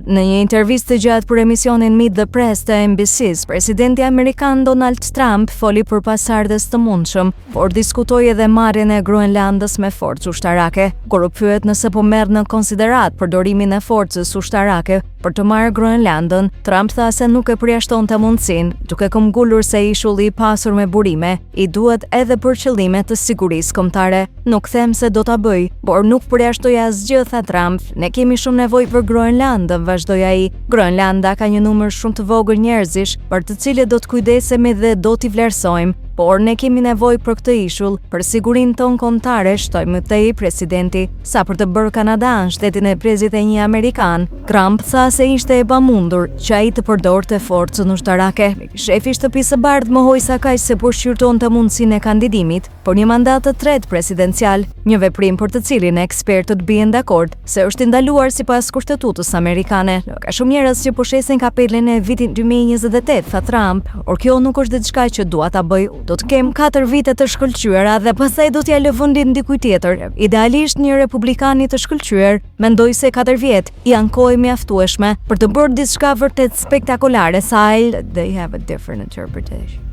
Në një intervistë të gjatë për emisionin Meet the Press të NBC-s, presidenti amerikan Donald Trump foli për pasardhës të mundshëm, por diskutoi edhe marrjen e Groenlandës me forcë ushtarake. Kur u pyet nëse po merr në konsideratë përdorimin e forcës ushtarake për të marrë Groenlandën, Trump tha se nuk e përjashtonte mundësinë, duke këmbgulur se ishulli i pasur me burime i duhet edhe për qëllime të sigurisë kombëtare. Nuk them se do ta bëj, por nuk përjashtoj asgjë, tha Trump. Ne kemi shumë nevojë për Groenlandën, vazhdoi ai. Groenlanda ka një numër shumë të vogël njerëzish, për të cilët do të kujdesemi dhe do t'i vlerësojmë, por ne kemi nevojë për këtë ishull, për sigurinë tonë kombëtare, shtoi më tej presidenti. Sa për të bërë Kanadanë shtetin e 51 amerikan, Trump tha se ishte e pamundur që ai të përdorte forcën ushtarake. Shefi i Shtëpisë së Bardhë mohoi sakaq se po shqyrtonte mundësinë e kandidimit për një mandat të tretë presidencial, një veprim për të cilin ekspertët bien dakord se është i ndaluar sipas kushtetutës amerikane. Ka shumë njerëz që po shesin kapelen e vitit 2028, tha Trump, por kjo nuk është diçka që dua ta bëj. Do të kem 4 vite të shkëlqyera dhe pastaj do t'ia lë vendin dikujt tjetër. Idealisht një republikani të shkëlqyer, mendoj se 4 vjet janë kohë e mjaftueshme për të bërë diçka vërtet spektakolare, tha ai. They have a different interpretation.